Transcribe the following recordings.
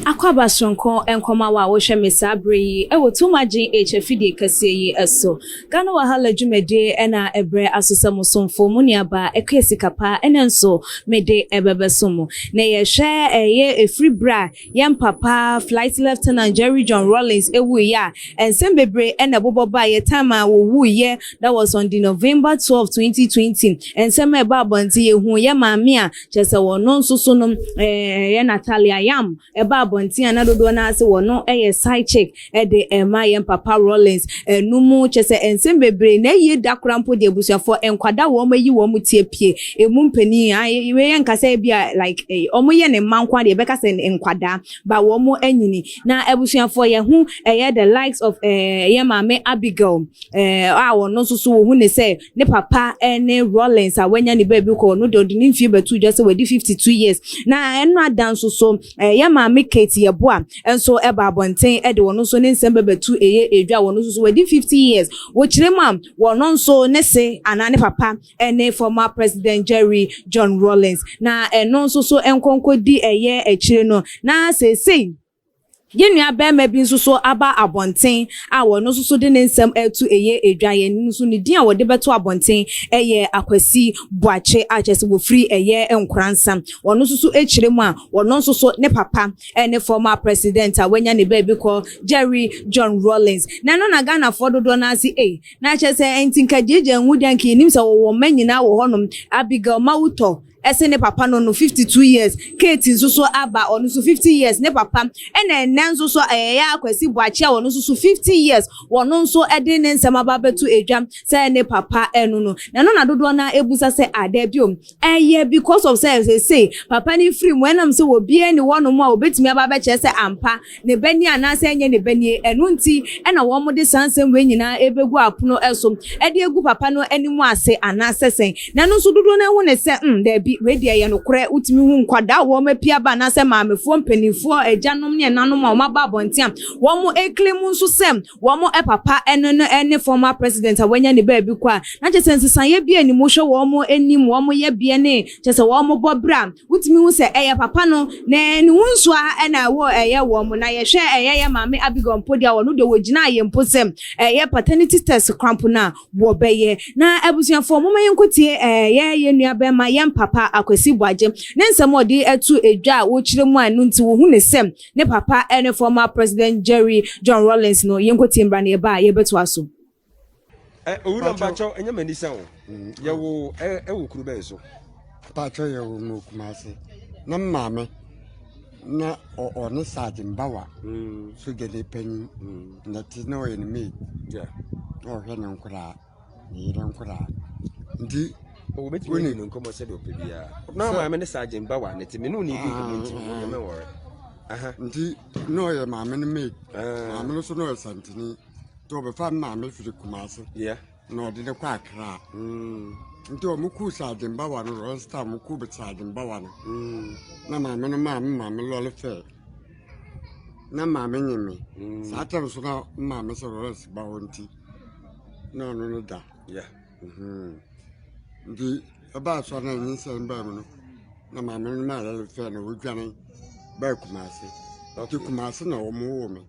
Akwaaba soronko nkɔma wo a wohwɛ me saa berɛ yi wɔ Tuma GH afidie kɛseɛ yi so. Ghana Wahala dwumadie na ɛbrɛ aso sɛ mo somfo, mo nuabaa Akua Sikapa ɛnɛ nso mede ɛbɛbɛso mo. Na yɛhwɛ ɛyɛ ɛfiri berɛ a yɛn papa Flight Lieutenant Jerry John Rawlings ɛwuiɛ a nsɛm bebree ɛna ɛbobɔ baeɛ time a wɔwuiɛ that was on the November 12, 2020. Nsɛm a ɛba abɔnten yɛhuu yɛ maame a Kyerɛ sɛ wɔno nso so no ɛyɛ Natalia Yam ɛba abɔnten a na dodoɔ no ara sɛ wɔno yɛ side chick de ɛma yɛn papa Rawlings. Ɛno mu kyerɛ sɛ nsɛm bebree na ayie da koraa mpo deɛ abusuafoɔ nkwadaa wɔn ayi wɔn ti apue emu mpanin a wei yɛ nka sɛ ebi a like wɔn yɛ ne mma nko ara deɛ yɛbɛka sɛ nkwadaa ba wɔn anyini na abusuafoɔ yɛ ho ɛyɛ the likes of ɛyɛ maame Abigail a ɔno nso so wɔhu ne sɛ ne papa ne Rawlings a wanya ne baabi kɔ ɔno deɛ ɔde ne mfie bɛto dwa sɛ wadi 52 years na ɛno ada nso so yɛ maame Kate Yeboah nso ɛba abɔnten de ɔno nso ne nsɛm bɛbɛto ɛyɛ edwa ɔno nso so wadi 50 years wɔkyerɛ mu a wɔno nso ne se anaa ne papa ne former president Jerry John Rawlings na ɛno nso so nkɔnkɔdi ɛyɛ akyire no na seesei Yɛn nua barima bi nso so aba abɔnten a ɔno nso so de ne nsɛm reto ɛyɛ edwa. Yɛn nso ne din a wɔde bɛto abɔnten yɛ Akwasi Boakye a kyerɛ sɛ wɔfiri ɛyɛ Nkoransa. Ɔno nso so kyerɛ mu a ɔno nso so ne papa ne former president a wanya ne baabi kɔ Jerry John Rawlings. Na ɛno na Ghanafoɔ dodoɔ no ara se ei na kyerɛ sɛ nti nka JJ nwu deɛ nka yɛnim sɛ wɔwɔ mma nyinaa wɔ hɔnom. Abigail Mawutɔ Ɛse ne papa no no 52 years, Kate nso so aba ɔno nso 50 years ne papa ɛna ɛnɛ nso so ɛyɛ Akwasi Boakye a ɔno nso so 50 years wɔno nso ɛde ne nsɛm aba abɛto edwa sɛ ne papa ɛno no na ɛno na dodoɔ no ara ɛbusa sɛ ah daabi o ɛyɛ because of sɛ seesei papa no firi mu ɛnam sɛ obiara nni hɔnom a obetumi aba abɛkyerɛ sɛ ampa ne ba ni anaasɛ ɛnyɛ ne ba nie. Ɛno nti na wɔde saa nsɛm wei nyinaa rebɛgu apono so de agu papa no anim ase anaasɛ sɛn. Na ɛno nso dodoɔ no ara hu no sɛ, mm, daabi, wei deɛ ɛyɛ nokorɛ. Wotumi hu nkwadaa a wɔapue aba anaasɛ maamefoɔ, mpanimfoɔ, agyanom ne ɛnanom a wɔaba abɔnten a wɔreclaim nso sɛ wɔn papa no no ne former president a wanya ne baabi kɔ a, na kyerɛ sɛ nsesaeɛ bi nni mu. Wohwɛ wɔn anim, wɔn yɛbea ne kyerɛ sɛ wɔn bɔberɛ a, Wotumi hu sɛ ɛyɛ papa no na ne ho nsu ara na ɛwɔ ɛyɛ wɔn. Na yɛhwɛ ɛyɛ yɛn maame Abigail mpo deɛ a, ɔno deɛ ɔgyinaa yɛn mpo sɛ ɛyɛ paternity test koraa mpo no a wɔbɛyɛ. Na abusuafoɔ momma yɛnkɔtie ɛyɛ yɛn nua bɛrima, yɛn papa Akwasi Boagye ne nsɛm a ɔde ato dwa a ɔkyerɛ mu a ɛno nti wɔhu no sɛ ne papa ne former President Jerry John Rawlings no. Yɛnkɔtie mmra na yɛba a yɛbɛtoa so. Owura mpakyɛw ɛnyɛ m'ani sa o. Yɛwo ɛwɔ kuro bɛn so? Mpakyɛw yɛwo mo Kumase. Na maame na ɔne Sergeant Bawa mm. sogyani panyin mm. na ti na ɔyɛ ne maid. Yeah. Na ɔhwɛ ne nkoraa, ne yere nkoraa. Nti Obetumi adi ne nkɔmmɔ sɛdeɛ ɔpɛ biara. Na maame ne Sergeant Bawa ne te me ne ɔne di nkɔmmɔ nti ɔnyɛ mɛ wɔre. Nti na ɔyɛ maame no maid. Maame no so na ɔyɛ santini. Nti ɔbɛfa me maame firi Kumase na ɔde no kɔ Accra. Mm. Nti wɔn kuu Sergeant Bawa no, Rɔsta wɔn kuu Sergeant Bawa no. Mm. Na maame no maa me maame lɔre fɛɛ. Na maame nye me. Mm. Saa tɛm so na maame sɛ Lawrence ba hɔ nti na ɔno no da. Yeah. Mm -hmm. Nti ɛbaa so na nyinsɛn baa mu no na maame no maa lɔre fɛɛ na wɔdwane baa Kumase. Nti Kumase na wɔn woo me.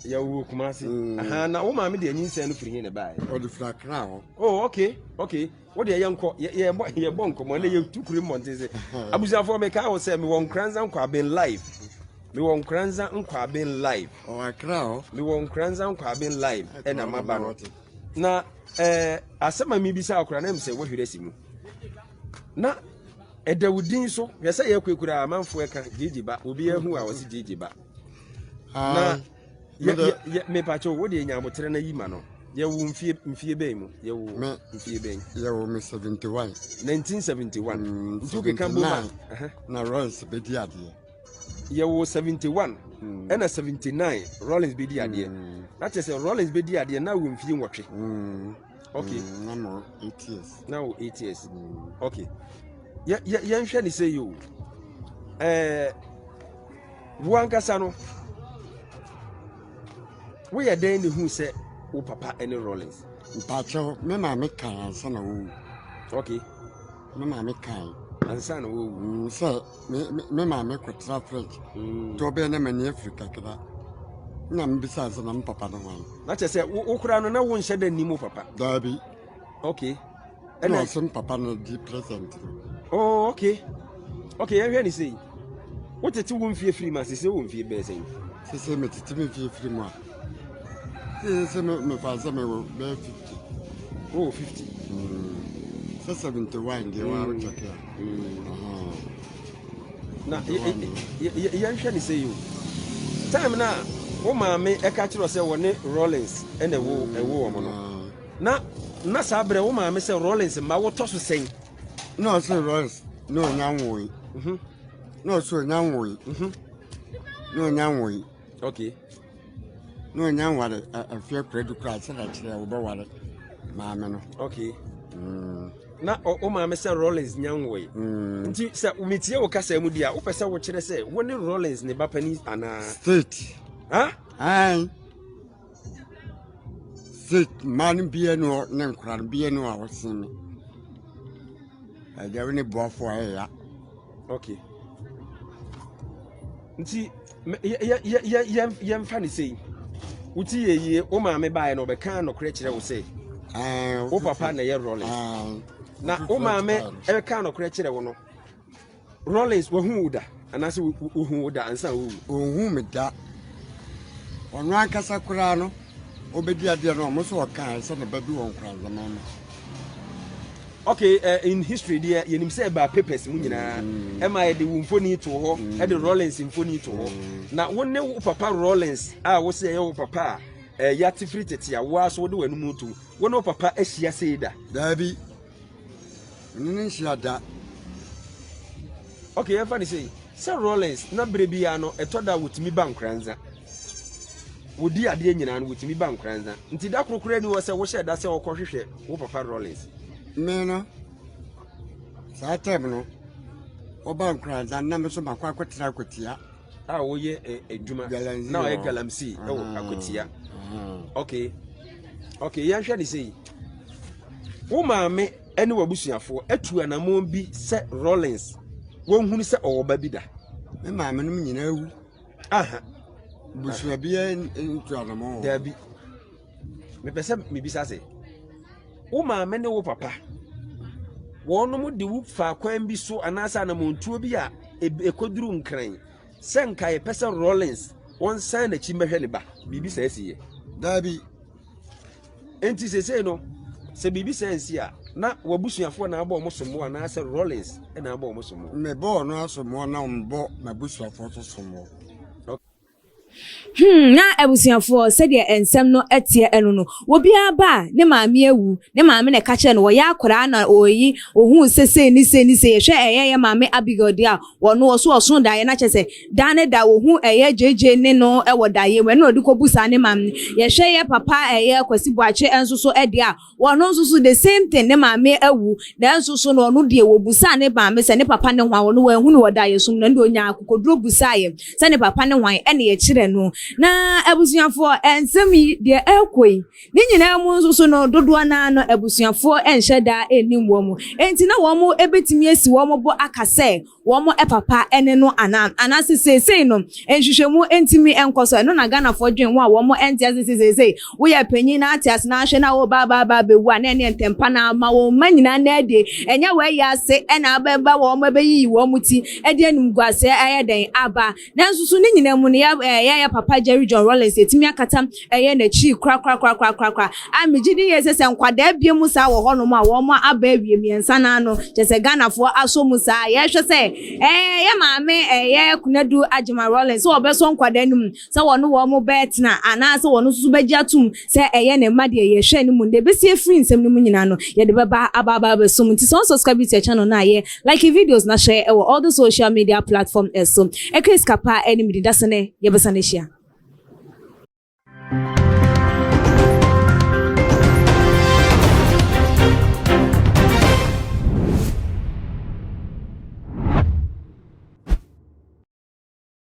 Yɛwoo Kumasi. Mm. Aha, na wo maame deɛ nyinsɛn no firi he na ɛbaeɛ? Ɔde firi Accra hɔ. Oh, okay, okay. Wo deɛ yɛnkɔ, yɛbɔ yɛbɔ nkɔmmɔ na yɛtu kure mmɔnten sɛ. Abusuafoɔ meka wo sɛ mewɔ Nkoranza Nkwaben live. Mewɔ Nkoranza Nkwaben live. Ɔwɔ Accra hɔ. Mewɔ Nkoranza Nkwaben live ɛna maba no. Na ɛɛ asɛm a mebisa akora na sɛ woahwere asi mu. Na ɛda wo din so hwɛ sɛ yɛkɔ ekura amanfoɔ ɛka gyegye ba obi ahu a ɔse gyegye ba. Na mepakyɛw wo deɛ nya aboterɛ na yi ma no. Yɛwo mfie mfie bɛn mu? Yɛwo mfie bɛn? Yɛwo me 71. 1971. Mm, Nti wokeka bom a. Na Rollins bɛdi adeɛ. Yɛwo 71 mm. ɛna 79 Rollins bɛdi adeɛ. Mm. Na kyerɛ sɛ Rollins bɛdi adeɛ na wɔ mfie nwɔtwe. Mm. Okay. Mm, na mo 8 years. Na wɔ 8 years. Mm. Okay. Yɛnhwɛ ne sɛ yi o. Ɛɛ. Wo ankasa no, Woyɛ dɛn na ehuu sɛ wo papa ne Rawlings? Mpakyɛw, me maame kae ansa na owu. Okay. Me maame kae. Ansa na owu. Sɛ me me maame kɔtra French. Nti ɔbɛyɛ na m'ani afiri kakra. Na mebisa sɛ na me papa ne hwan. Na kyerɛ sɛ wo koraa no na wonhyɛ da nnim wo papa. Daabi. Okay. Ɛna ɔsɛ me papa na di present no. Oh, okay. Okay, yɛnhwɛ ne sei. Wotete wo mfie firi mu a, sese wo mfie bɛyɛ sɛn? Sese metete me mfie firi mu a, sese mefa sɛ mewɔ bɛyɛ 50. Wowɔ 50? Sɛ 71 deɛ waa wokyɛke a. Na yɛnhwɛ ne sei o. Time na wo maame ɛka kyerɛ sɛ wɔne Rawlings ɛna ɛwo ɛwo wɔn no. Na na saa berɛ wo maame sɛ Rawlings mma wotɔ so sɛn? Na ɔsɛ Rawlings na ɔnya nwoe. Na ɔsɛ ɔnya nwoe. Na ɔnya nwoe. Okay. Na ɔnya nware afie akura du koraa sɛ na kyerɛ wobɛware maame no. Okay. Na wo maame sɛ Rawlings nya nwoe. Nti sɛ metie wo kasa mu di a wopɛ sɛ wokyerɛ sɛ wo ne Rawlings ne ba panin anaa? State. Huh? Aye. Sɛ mmaa no bia ne hɔ ne nkwadaa no bia ne hɔ a wɔsen me. Agya wo ne boafo a ɛyɛ ya. Okay. Nti yɛmfa ne sei. Wote yɛ yie, wo maame baeɛ no ɔbɛka nokorɛ kyerɛ wo sɛ wo papa na ɛyɛ Rollins. Na wo maame ɛbɛka nokorɛ kyerɛ wo no, Rawlings wahu wo da anaasɛ wohu wo da ansa wowu? Ɔnhu me da. Ɔno ankasa koraa no, ɔbɛdi adeɛ no ɔmo nso ɔkae sɛ ne ba bi wɔ Nkoranzaman mu. Okay, in history deɛ yɛnim sɛ ɛbaa papers mu nyinaa ɛma yɛde wo mfoni too hɔ ɛde Rawlings mfoni too hɔ na wo ne wo papa Rawlings a wo sɛ ɛyɛ wo papa a yɛate firi tete a wo ara so wode w'anum to wo ne wo papa ahyia sei da? Daabi. Me ne no nhyia da. Ok, yɛmfa no sei, sɛ Rawlings na berɛ biara no ɛtɔ da a wɔtumi ba Nkoranza. Wɔdi adeɛ nyinaa no wɔtumi ba Nkoranza. Nti da koro koraa ni hɔ sɛ wohyɛɛ da sɛ wokɔhwehwɛ wo papa Rawlings? Me no, saa term no, wɔba Nkoranza na me nso makɔ akɔtena Akwatia. A wɔyɛ adwuma na ɔyɛ galamsey wɔ Akwatia. Ok, ok, yɛnhwɛ no sei. Wo maame ne w'abusuafoɔ atu anammɔn bi sɛ Rawlings wɔnhunu sɛ ɔwɔ ba bi da? Me maame nom nyinaa awu. Aha. Busua biara ntu anammɔn. Daabi. Mepɛ sɛ mebisa sɛ, wo maame ne wo papa wɔnom de wo faa kwan bi so anaasɛ anammɔntuo bi a ɛkɔduru Nkran sɛ nka yɛpɛ sɛ Rawlings wɔnsan n'akyi mmɛhwɛ ne ba? Biribi saa si yɛ? Daabi. Enti seesei no, sɛ biribi saa nsi a, na w'abusuafoɔ na abɔ wɔn sommoɔ anaasɛ Rawlings na abɔ wɔn sommoɔ? Mebɔɔ no asommoɔ na mebɔ m'abusuafoɔ nso sommoɔ. Hmm, na abusuafoɔ, sɛdeɛ nsɛm no teɛ ɛno no, obiara ba a, ne maame awu, ne maame na ɛka kyerɛ no, wɔyɛ akwadaa na ɔyi, ɔhuu sɛ sei ne sei ne sei, yɛhwɛ ɛyɛ yɛ maame Abigail deɛ a, ɔno ɔso ɔso daeɛ na kyerɛ sɛ, Da ne da wɔhu ɛyɛ JJ ne no wɔ daeɛ mu, ɛno na ɔde kɔbu saa ne maame no. Yɛhwɛ yɛ papa ɛyɛ Kwasi Boakye nso so deɛ a, ɔno nso so the same thing, ne maame awu, nanso so no ɔno deɛ wɔbusaa ne maame sɛ ne papa ne hwan, ɔno wanhu no wɔ daeɛso mu no, ɛno deɛ ɔnyaa akokoduro busaeɛ sɛ ne papa ne hwan, ɛna yɛkyerɛ no. Na abusuafoɔ, nsɛm yi deɛ ɛrekɔ yi, ne nyinaa mu nso so no, dodoɔ no ara no abusuafoɔ nhyɛ da nnim wɔn, enti na wɔn bɛtumi asi wɔn bo aka sɛ wɔn papa ne no anaa? Anaasɛ seesei no nhwehwɛmu ntumi nkɔ so? Ɛno na Ghanafoɔ dwen ho a wɔn nte ase sɛ seesei woyɛ panyin na ate ase na ahwɛ na wo ba aba aba abɛwu a na ɛneɛ ntɛmpa na ama wɔn mma nyinaa na adie. Ɛnyɛ wɔayi ase na abɛba wɔn abɛyiyi wɔn ti de animguaseɛ ayɛ dɛn aba. Nanso so ne nyinaa mu no, yɛ yɛ yɛ papa Jerry John Rawlings atumi akata ɛyɛ n'akyi korakorakorakorakora a megye di yie sɛ sɛ nkwadaa abie mu saa wɔ hɔnom a wɔn aba awie mmiɛnsa no ano kyerɛ sɛ Ghanafoɔ asɔ mu saa a yɛhwɛ sɛ ɛɛ yɛ maame ɛyɛ Konadu Agyeman Rawlings sɛ ɔbɛsɔ nkwadaa no mu sɛ wɔne wɔn bɛtena anaasɛ wɔn nso so bɛgye atom sɛ ɛyɛ ne mma deɛ yɛhwɛ no mu deɛ ɛbɛsi afiri nsɛm no mu nyinaa no yɛde bɛba aba aba abɛsom nti sɛ wɔn subscribe to channel no a yɛ like videos na share ɛwɔ all the social media platform ɛso ɛkɛ sika paa ɛne medi dasene yɛbɛsan ahyia.